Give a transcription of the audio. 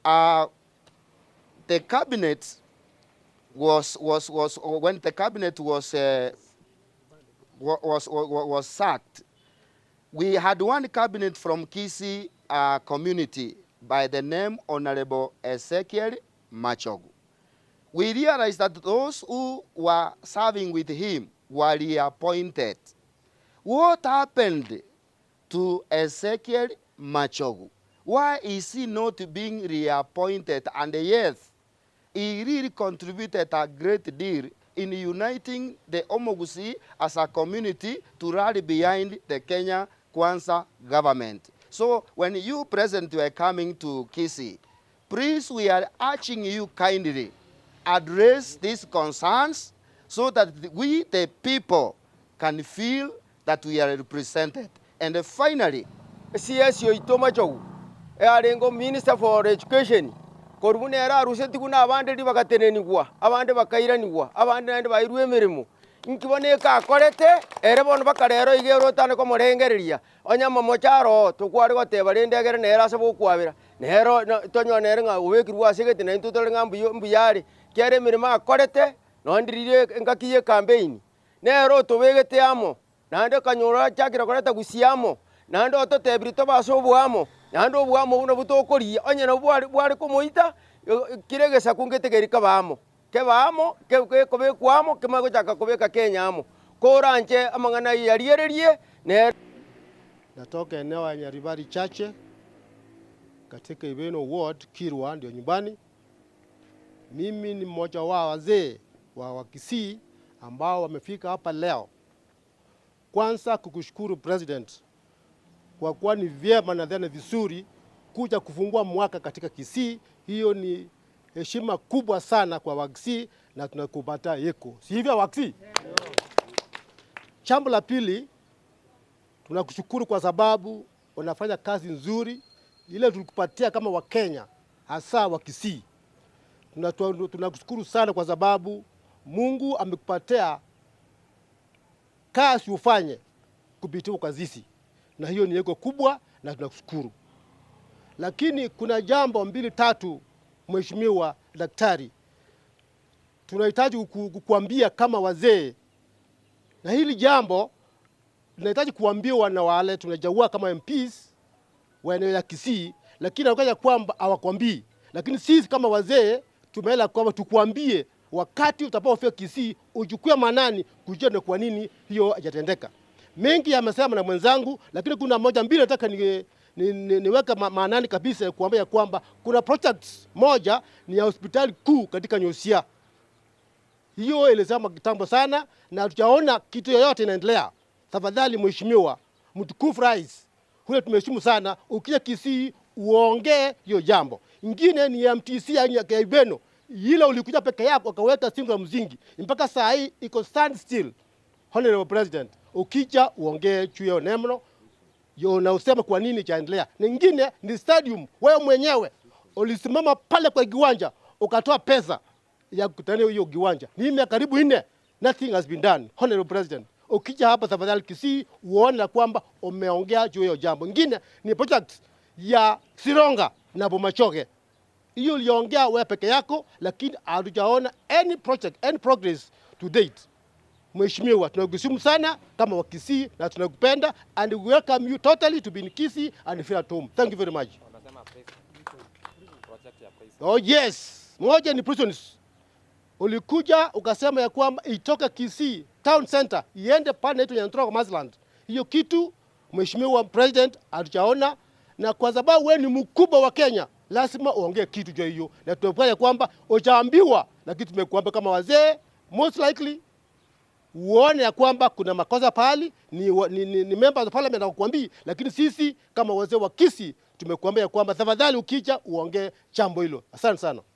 The cabinet was when the cabinet was sacked, we had one cabinet from Kisii community by the name Honorable Ezekiel Machogu. We realized that those who were serving with him were reappointed. What happened to Ezekiel Machogu? Why is he not being reappointed? And yes, he really contributed a great deal in uniting the Omogusii as a community to rally behind the Kenya Kwanza government. So when you, President, were coming to Kisii, please, we are urging you kindly, address these concerns so that we, the people, can feel that we are represented. And finally, CS oito Machogu arenge Minister for Education korwa buna ere arusetigwe na abande ribagatenenigwa, abande bakairanigwa, abande naende bairwe emeremo. Inki bono ekakorete ere bono mpaka rero iga ere otane komorengereria onye amamocho aroo tokware goteba rende egere nere ase bokwabera nero tonyore nere ng'a obekirwe ase egete naintwe tore ng'a mbuya mbuya are, ekiagera emeremo akorete nonye ndiririe engaki ya ecampaign, nere otobegete amo, naende okanyora achakire koreta gusii amo, naende ototebirie tobe ase oboamo, naende oboamo obwo nabwo tokoria onye nabwo bware bware komoita, kera egesaku ngetegeri kebe amo, kebe amo, gekobekwa amo, kemanye gochaka kobeka Kenya amo. Koranche amang'ana ayio yariererie nere. Natoka eneo ya Nyaribari Chache katika Ibeno Ward, Kirwa ndio nyumbani. Mimi ni mmoja wa wazee wa Wakisii ambao wamefika hapa leo. Kwanza kukushukuru, President, kwa kuwa ni vyema nadhani vizuri kuja kufungua mwaka katika Kisii. Hiyo ni heshima kubwa sana kwa Wakisii na tunakupata yeko, si hivyo Wakisii? Jambo la pili, tunakushukuru kwa sababu unafanya kazi nzuri ile tulikupatia kama Wakenya, hasa wa Kisii. Tunakushukuru sana kwa sababu Mungu amekupatia kazi ufanye kupitia kwa sisi, na hiyo ni ego kubwa na tunakushukuru. Lakini kuna jambo mbili tatu, Mheshimiwa Daktari, tunahitaji kukuambia kama wazee, na hili jambo tunahitaji kuambiwa na wale tunachagua kama MPs wa eneo ya Kisii, lakini anakuja kwamba hawakwambii. Lakini sisi kama wazee tumeela kwamba tukuambie wakati utapofika Kisii uchukue maanani kujua ni kwa nini hiyo haijatendeka. Mengi yamesema na mwenzangu, lakini kuna moja mbili nataka niweke maanani kabisa kuambia kwamba kuna projects moja ni ya hospitali kuu katika Nyosia. Hiyo ilisema kitambo sana na hatujaona kitu yoyote inaendelea. Tafadhali Mheshimiwa Mtukufu Rais, huyo tumeheshimu sana, ukija Kisii uongee hiyo jambo. Ingine ni ya MTC ya Ibeno, ile ulikuja peke yako ukaweka singo ya mzingi, mpaka saa hii iko stand still. Honorable President, ukija uongee juu ya neno yo na useme kwa nini chaendelea. Nyingine ni stadium, wewe mwenyewe ulisimama pale kwa kiwanja ukatoa pesa ya kutania hiyo kiwanja. Ni miaka karibu 4, nothing has been done. Honorable President, ukija hapa tafadhali Kisii uone kwamba umeongea juu ya jambo. Nyingine ni project ya Sironga na Bomachoge. Hiyo uliongea wewe peke yako, lakini hatujaona any project, any progress to date. Mheshimiwa, tunakuheshimu sana kama Wakisii na tunakupenda and we welcome you totally to be in Kisii and feel at home. Thank you very much. Oh yes, moja ni prisons. Ulikuja ukasema ya kwamba itoke Kisii town center iende pale inaitwa Nyantoroko Masland. Hiyo kitu, Mheshimiwa President, hatujaona, na kwa sababu wewe ni mkubwa wa Kenya lazima uongee kitu juu hiyo, na tunafanya kwamba utaambiwa, lakini tumekuambia kama wazee, most likely uone ya kwamba kuna makosa pahali ni members of parliament hawakuambii, lakini sisi kama wazee wa Kisii tumekuambia kwamba tafadhali ukija uongee jambo hilo. Asante sana.